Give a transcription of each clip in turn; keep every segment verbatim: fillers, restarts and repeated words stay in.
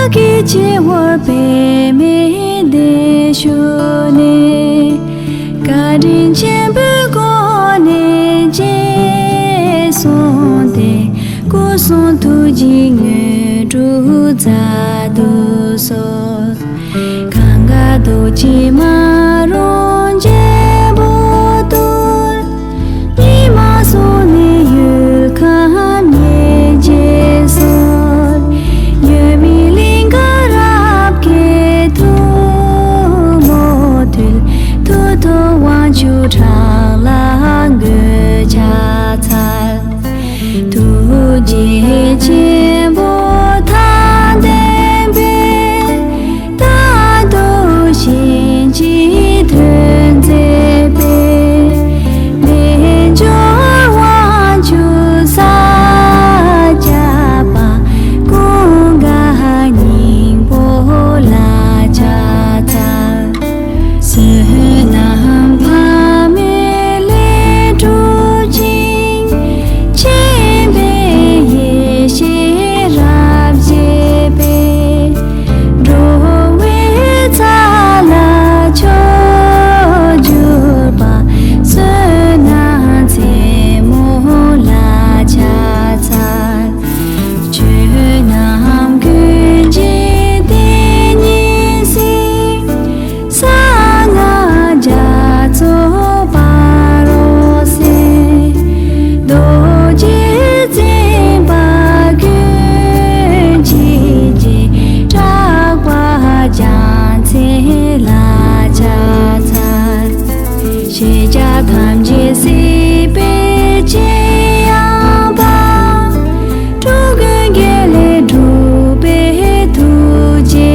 བདག་གིས་སྤྱི་བོར་པདྨའི་གདན་ཞུས་ནས། བཀའ་དྲིན་ཆེན་པོའི་སྒོ་ནས་རྗེས་བཟུང་སྟེ། སྐུ་གསུང་ཐུགས་ཀྱི་དངོས་གྲུབ་སྩལ་དུ་གསོལ། གང་ག་རྡོ་རྗེ་མ་རུངས་རྒྱལ་པོ་བཏུལ། ཉི་མ་སོང་ནས་ཡུལ་ཁམས་ཉེར་བརྒྱད་སོལ། འགྱུར་མེད་གླིང་ག་རབ་རྒྱས་ཐུན་མོང་ཐོས། མཐུ་སྟོབས་དབང་ཕྱུག་ཁྲག་ལ་འགོད་ཕྱག་འཚལ། ཐུགས་རྗེ་ཆེན་པོ་མཐའ་འདོན་པའི། རྟག་ཏུ་གཤིན་རྗེའི་དོན་མཛད་པའི། རྣལ་འབྱོར་དབང་ཕྱུག་ས་སྐྱ་པ། ཀུན་དགའ་སྙིང་པོ་ལ་ཕྱག་འཚལ། བསོད་ནམས་འཕགས་མའི་ལས་སྒྲུབ་ཅིང་། མཁྱེན་པའི་ཡེ་ཤེས་རབ་རྒྱས་པའི། འགྲོ་བའི་ཚལ་ལ་མཆོག་གྱུར་པ། བསོད་ནམས་ཆེན་མོ་ལ་ཕྱག་འཚལ། ཆོས་རྣམས་ཀུན་གྱི་དེ་ཉིད་སྲིད། གསང་སྔགས་རྒྱ་མཚོ་ཕ་རོལ་སེལ། རྡོ་རྗེ་འཛིན་པ་ཀུན་གྱི་རྗེ། གྲགས་པ་རྒྱལ་མཚན་ལ་ཕྱག་འཚལ། ཤེས་བྱ་ཐམས་ཅད་སྲིད་པའི་ལྕི་ཡང་བ། འགྲོ་ཀུན་དགེ་ལེགས་སྒྲུབ་པའི་ཐུགས་རྗེ་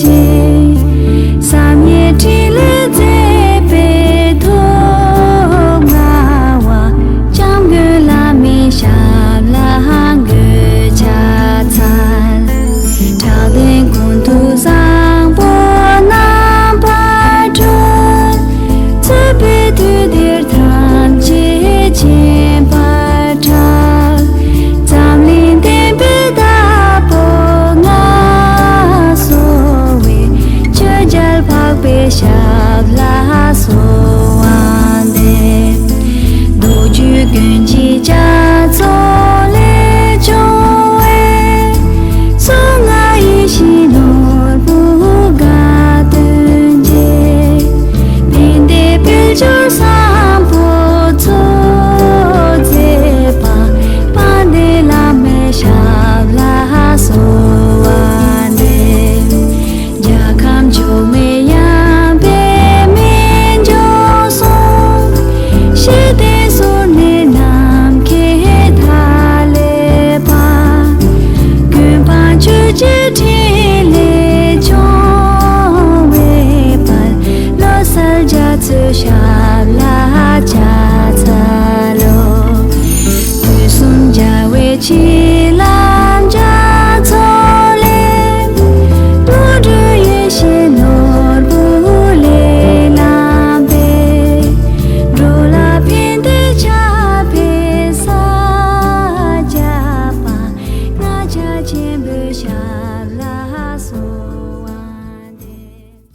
ཅན། བསམ་ཡས་ཕྲིན་ལས་མཛད་པའི་ཐུགས་མངའ་བ། སྐྱབས་མགོན་བླ་མའི་ཞབས་ལ་འགོད་ཕྱག་འཚལ། གྲགས་ལྡན་ཀུན་ཏུ་བཟང་པོ་རྣམ་པར་སྤྲུལ། རྩོད་པའི་དུས་འདིར་ཐམས་ཅད་མཁྱེན་པར་གྲགས། འཛམ་གླིང་བསྟན་པའི་བདག་པོ་མངའ་གསོལ་བའི། ཆོས་རྒྱལ་འཕགས་པའི་ཞབས་ལ་གསོལ་བ་འདེབས། མདོ་རྒྱུད་ཀུན་གྱི་རྒྱ་མཚོ་ལས་བྱུང་བའི། གསུང་ངག་ཡེ་ཤེས་ནོར་བུ་དགའ་སྟོན་གྱི། ཕན་བདེའི་དཔལ་འབྱོར་བཟང་པོ་ཚོགས་མཛད་པ། དཔལ་ལྡན་བླ་མའི་ཞབས་ལ་གསོལ་བ་འདེབས། རྒྱལ་ཁམས་ཕྱོགས་མེད་ཡངས་པའི་སྨན་ལྗོངས་སུ། ཞི་བདེའི་གསུར་གནས་ནམ་མཁའི་མཐའ་ཀླས་པ། ཀུན་སྤངས་ཆོས་ཀྱི་ཕྲིན་ལས་འབྱུང་བའི་དཔལ། བློ་གསལ་རྒྱ་མཚོའི་ཞབས་ལ་ཕྱག་འཚལ་ལོ། དུས་གསུམ་རྒྱལ་བའི་གཅིག་ལམ་རྒྱ་མཚོ་ལས། བློ་གྲོས་ཡེ་ཤེས་ནོར་བུ་ལས་ལམ་པའི། འགྲོ་ལ་ཕན་བདེ་ཕྱག་འཚལ་ས་སྐྱ་པ། ལྔ་ཆ་ཆེན་པོའི་ཞབས་ལ་གསོལ་བ་འདེབས།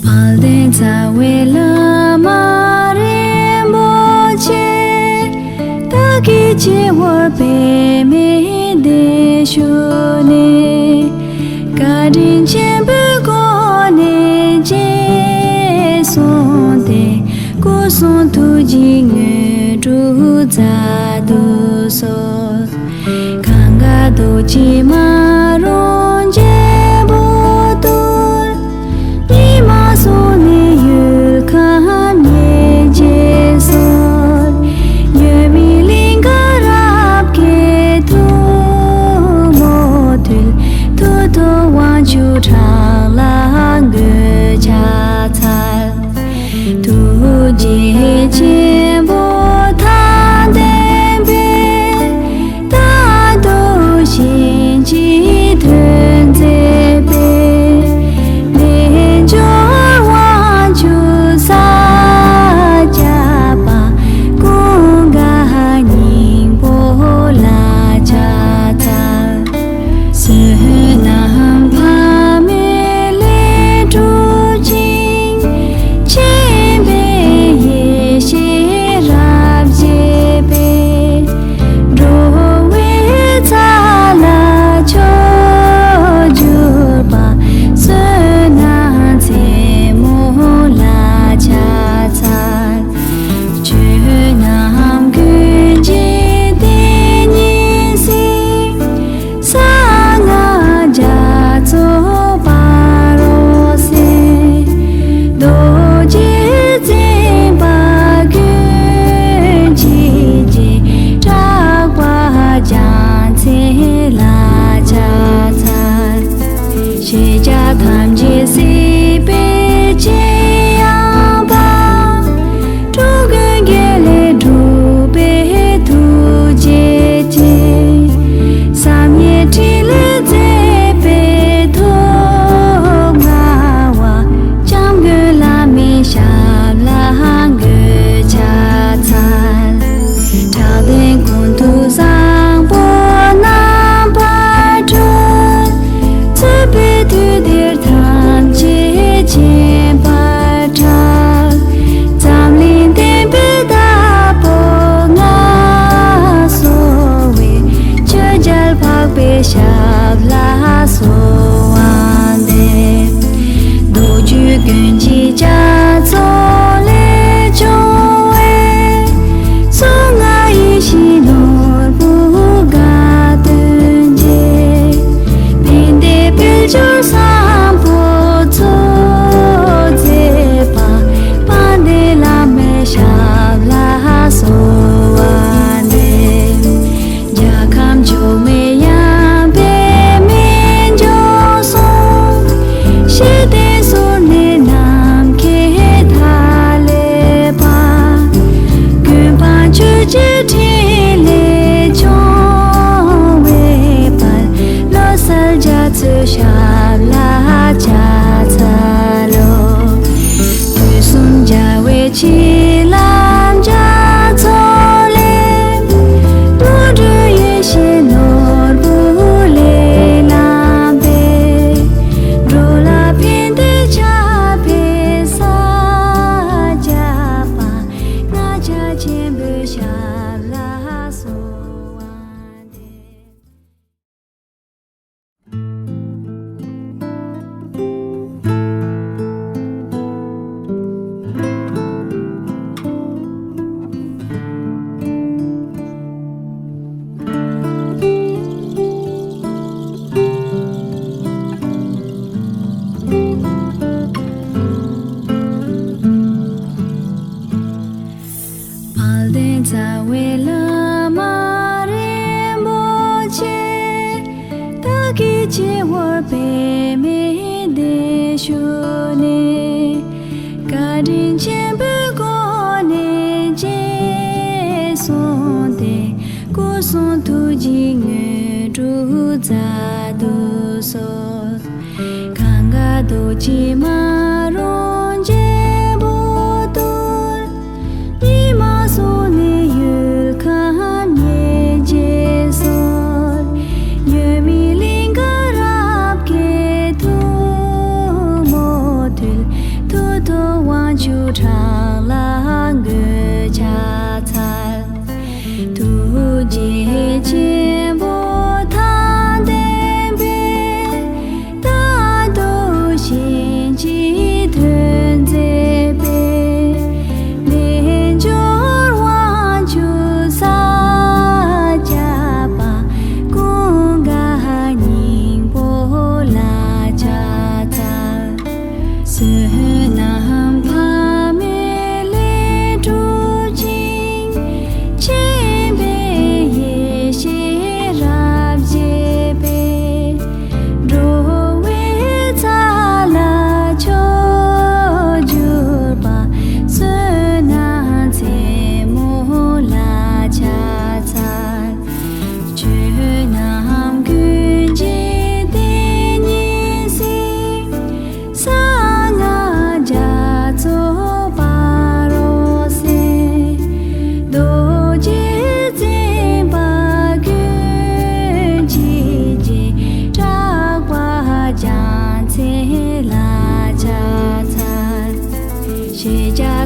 དཔལ་ལྡན་རྩ་བའི་བླ་མ་རིན་པོ་ཆེ། བདག་གིས་སྤྱི་བོར་པདྨའི་གདན་ཞུས་ནས། བཀའ་དྲིན་ཆེན་པོའི་སྒོ་ནས་རྗེས་བཟུང་སྟེ། སྐུ་གསུང་ཐུགས་ཀྱི་དངོས་གྲུབ་སྩལ་དུ་གསོལ། གང་ག་རྡོ་རྗེ་མ་རུངས་རྒྱལ་པོ་བཏུལ། ཉི་མ་སོང་ནས་ཡུལ་ཁམས་ཉེར་བརྒྱད་སོལ། འགྱུར་མེད་གླིང་ག་རབ་རྒྱས་ཐུན་མོང་ཐོས། མཐུ་སྟོབས་དབང་ཕྱུག་ཁྲག་ལ་འགོད་ཕྱག་འཚལ། ཐུགས་ རྗེ་ཆེན་པོ་ཐང་སྟོན་པས། རྟ་བདུན་ཞིང་གི་དོན་མཛད་པའི། རྣལ་འབྱོར་དབང་ཕྱུག་ས་སྐྱ་པ། ཀུན་དགའ་སྙིང་པོ་ལ་ཕྱག་འཚལ། བསོད་ནམས་འཕགས་མའི་ལས་སྒྲུབ་ཅིང་། ཆེན་པོའི་ཡེ་ཤེས་རབ་རྒྱས་པའི། འགྲོ་བའི་ཚོགས་ལ་མཆོག་གྱུར་པ། བསོད་ནམས་ཆེན་མོ་ལ་ཕྱག་འཚལ། ཆོས་རྣམས་ཀུན་གྱི་དེ་ཉིད་སྲིད། གསང་སྔགས་རྒྱ་མཚོ་ཕ་རོལ་སེམས། རྡོ་རྗེ་འཛིན་པ་ཀུན་གྱི་རྗེ། གྲགས་པ་རྒྱལ་མཚན་ལ་ཕྱག་འཚལ། ཤེས་བྱ་ཐམས་ཅད་སྲིད་པའི་ཆོས་དབྱིངས་པ། འགྲོ་ཀུན་དགེ་ལེགས་སྒྲུབ་པའི་ཐུགས་རྗེ་ཅན། བསམ་ཡས་ཕྲིན་ལས་མཛད་པའི་ཐུགས་མངའ་བ། སྐྱབས་མགོན་བླ་མའི་ཞབས་ལ་འགོད་ཕྱག་འཚལ། དྲག་ལྡན་ཀུན་ཏུ་བཟང་པོ་རྣམ་པར་སྤྲུལ། རྩོད་པའི་དུས་འདིར་ཐམས་ཅད་མཁྱེན་པར་གྲགས། འཛམ་གླིང་བསྟན་པའི་བདག་པོ་མངའ་གསོལ་བའི། ཆོས་རྒྱལ་འཕགས་པའི་ཞབས་ལ་གསོལ་བ་འདེབས། མདོ་རྒྱུད་ཀུན་གྱི་རྒྱ་མཚོ་ལས་བྱུང་བའི། གསུང་ངག་ཡིད་བཞིན་ནོར་བུ་དགའ་སྟོན་གྱི། ཕན་བདེ་དཔལ་འབྱོར་བཟང་པོ་ཚོགས་མཛད་པ། དཔལ་ལྡན་བླ་མའི་ཞབས་ལ་གསོལ་བ་འདེབས། རྒྱལ་ཁམས་ཕྱོགས་མེད་ཡངས་པའི་སྨན་ལྗོངས་སུ། ཤེས་ལྡན་སོར་གནས་ནམ་མཁའི་མཐའ་ཀླས་པ། ཀུན་སྤངས་ཆོས་ཀྱི་ཕྲིན་ལས་སྐྱོང་བའི་དཔལ། བློ་གསལ་རྒྱ་མཚོའི་ཞབས་ལ་ཕྱག་འཚལ་ལོ། དུས་གསུམ་རྒྱལ་བའི་གཅིག་ལམ་རྒྱ་མཚོ་ལས། བློ་གྲོས་ཡེ་ཤེས་ནོར་བུ་ལས་ལམ་པའི། འགྲོ་ལ་ཕན་བདེ་ཆར་འབེབས་ས་སྐྱ་པ། ལྔ་བརྒྱ་ཆེན་པོའི་ཞབས་ལ་གསོལ་བ་འདེབས། དཔལ་ལྡན་རྩ་བའི་བླ་མ་རིན་པོ་ཆེ། བདག་གི་སྤྱི་བོར་པདྨའི་གདན་བཞུགས་ནས། བཀའ་དྲིན་ཆེན་པོའི་སྒོ་ནས་རྗེས་བཟུང་སྟེ། སྐུ་གསུང་ཐུགས་ཀྱི་དངོས་གྲུབ་མཛད་དུ་གསོལ། གང་ག་རྡོ་རྗེ་མ་རུངས་རྒྱལ་པོ་བརྟུལ། ཉི་མ་སོང་ནས་ཡུལ་ཁམས་ཉེར་གཅིག་གསོལ། ཡོད་མེད་གླིང་ག་རབ་དགའི་ཐུགས་སྨོན་ཐུལ། མཐུ་སྟོབས་དབང་ཕྱུག་ཁྲག་ལ་འགོད་ཕྱག་འཚལ། ཐུགས་རྗེ་ཆེན་པོ་ཐང་སྟོན་པས། རྟ་བདུན་ཞིང་གི་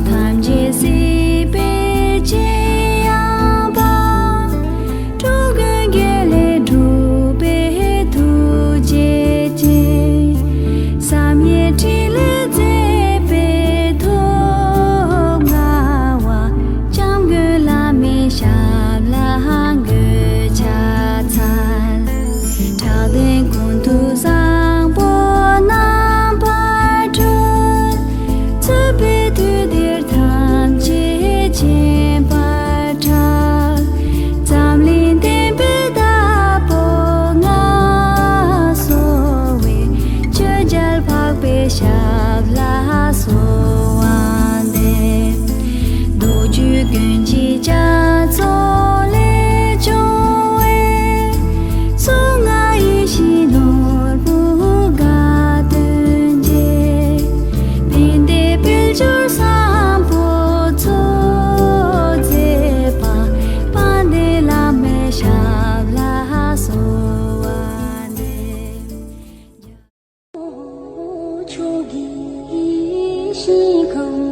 ཐམས་ཅད་སྲིད་པའི་ཆེ་ཡང་བ། འགྲོ་ཀུན་དགེ་ལེགས་སྒྲུབ་པའི་ཐུགས་རྗེ་ཅན། བསམ་ཡས་ཕྲིན་ལས་མཛད་པའི་ཐོག་མངའ་བ། སྐྱབས་མགོན་བླ་མའི་ཞབས་ལ་འགོད་ཕྱག་འཚལ། དྲག་ལྡན་ཀུན་ཏུ་བཟང་པོ་རྣམ་པར་སྤྲུལ། བཙུན་པའི་དུས་འདིར་ཐམས་ཅད་མཁྱེན་པར་གྲགས། འཛམ་གླིང་བསྟན་པའི་བདག་པོ་མངའ་གསོལ་བའི། ཆོས་རྒྱལ་འཕགས་པའི་ཞབས་ལ་གསོལ་བ་འདེབས། རྡོ་རྗེ་ཀུན་གྱི་རྒྱ་མཚོ་ལས་བྱུང་བའི། གསུང་ངག་ཡིད་བཞིན་ནོར་བུ་དགའ་སྟོན་གྱི། ཕན་བདེ་དཔལ་འབྱོར་བཟང་པོ་ཚོགས་མཛད་པ། དཔལ་ལྡན་བླ་མའི་ཞབས་ལ་གསོལ་བ་འདེབས། ཕྱོགས་ཀྱི་ཞིང་ཁམས་